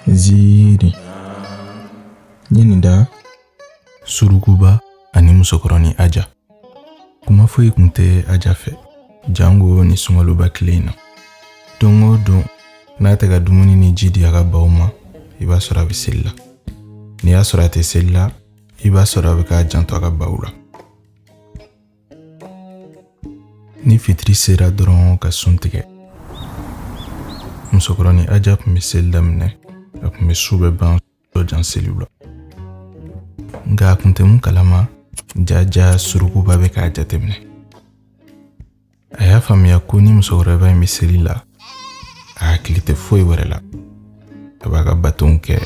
Ziiri n ye nin da. Surukuba ani musokɔrɔnin Aja. Kuma foyi kun tɛ Aja fɛ jango ni sunkaloba tile in na. Don o don n'a tɛ ka dumuni ni ji di a ka baw ma, i b'a sɔrɔ a bɛ seli la. N'i y'a sɔrɔ a tɛ seli la, i b'a sɔrɔ a bɛ k'a janto a ka baw la. Ni fitiri sera dɔrɔn ka sun tigɛ, musokɔrɔnin Aja tun bɛ seli daminɛ. A tun bɛ su bɛɛ ban jan seliw la, nka a tun tɛ mun kalama, jaja surukuba bɛ k'a jateminɛ. A y'a faamuya ko ni musokɔrɔba in bɛ seli la, a hakili tɛ foyi wɛrɛ la, a b'a ka batonw kɛ,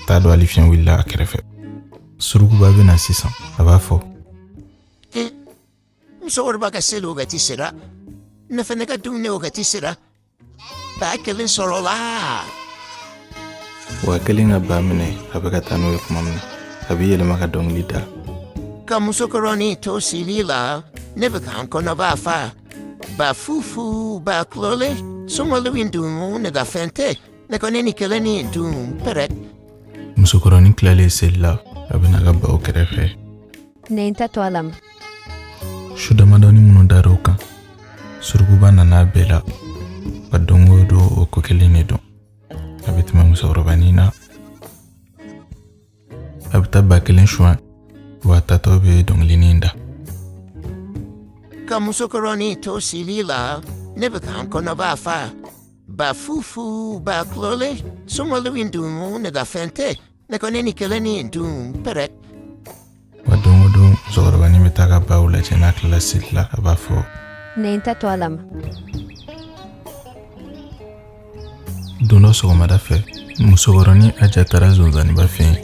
t'a dɔn hali fiɲɛ wulila a kɛrɛfɛ. Surukuba bɛ na sisan, a b'a fɔ: Musokɔrɔba ka seli wagati sera, ne fana ka dumuni wagati sera, ba kelen sɔrɔla. Wa kelen ka ba minɛ, a bɛ ka taa n'o ye tuma min na, a bɛ yɛlɛma ka dɔnkili da. Ka musokɔrɔnin to seli la, ne bɛ ka n kɔnɔba fa. Ba fufu, ba kulolen, sunkalo in dun ne ka fɛn tɛ, ne kɔni ni kelen ni dun pɛrɛ. Musokɔrɔnin tilalen seli la, a bɛ n'a ka baw kɛrɛfɛ. Ne tɛ to a la. Su damadɔni minnu dar'o kan, surukuba nana a bɛɛ la ka don o don o ko kelen de don. A bɛ tɛmɛ musokɔrɔbanin na, a bɛ taa ba kelen suɲɛ, wa a taatɔ bɛ dɔnkilinin da. Ka musokɔrɔnin to seli la, ne bɛ ka n kɔnɔba fa. Ba fufu, ba kulolen, sunkalo in dun ne ka fɛn tɛ, ne kɔni ni kelen ni dun pɛrɛ. Wa don o don musokɔrɔbanin bɛ taa ka baw lajɛ. N'a tilala seli la, a b'a fɔ: Ne tɛ to a la. Don dɔ sɔgɔmada fɛ, musokɔrɔnin Aja taara zonzaniba fɛ yen.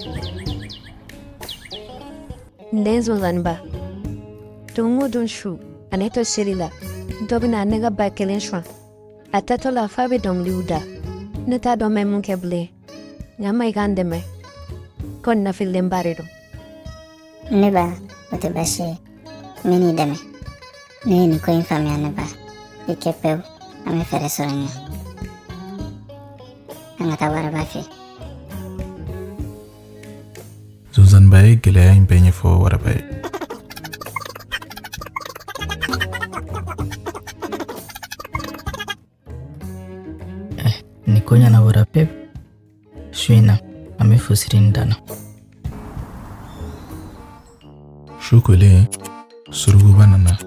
N den zonzaniba, don o don su a ne to seli la, dɔ bɛ na ne ka ba kelen suɲɛ. A taatɔ la f'a bɛ dɔnkiliw da. Ne t'a dɔn n bɛ mun kɛ bilen. Nka ma i ka n dɛmɛ ko nin nafilenba de don. Ne ba, o tɛ baasi ye, n bɛ n'i dɛmɛ. Ne ye nin ko in faamuya. Ne ba, i kɛ pewu, an bɛ fɛɛrɛ sɔrɔ ɲɛ. An ka taa waraba fɛ. Zonzaniba ye gɛlɛya in bɛɛ ɲɛfɔ waraba ye. Nin ko ɲɛnabɔra pewu. Su in na, an bɛ fusiri nin dan na. Su kolen, surukuba nana,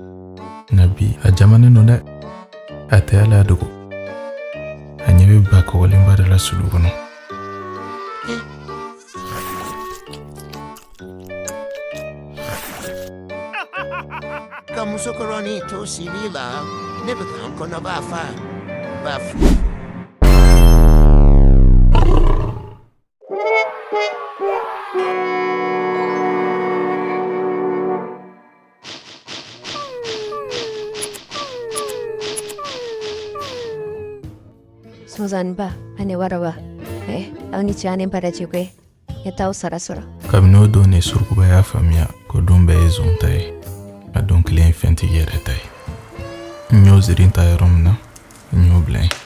nka bi a jamanen don dɛ, a tɛ hali a dogo. A ɲɛ bɛ ba kɔgɔlenba dɔ la sulu kɔnɔ. Ka musokɔrɔnin to seli la, ne bɛ ka n kɔnɔba fa. Ba Sonsanba ani waraba, aw ni ce, ani baraji koyi. N ye t'aw sara sɔrɔ. Kabini o don de surukuba y'a faamuya ko don bɛɛ ye zon ta ye, a don kelen ye fɛntigi yɛrɛ ta ye. N y'o ziiri ta yɔrɔ min na, n y'o bila yen.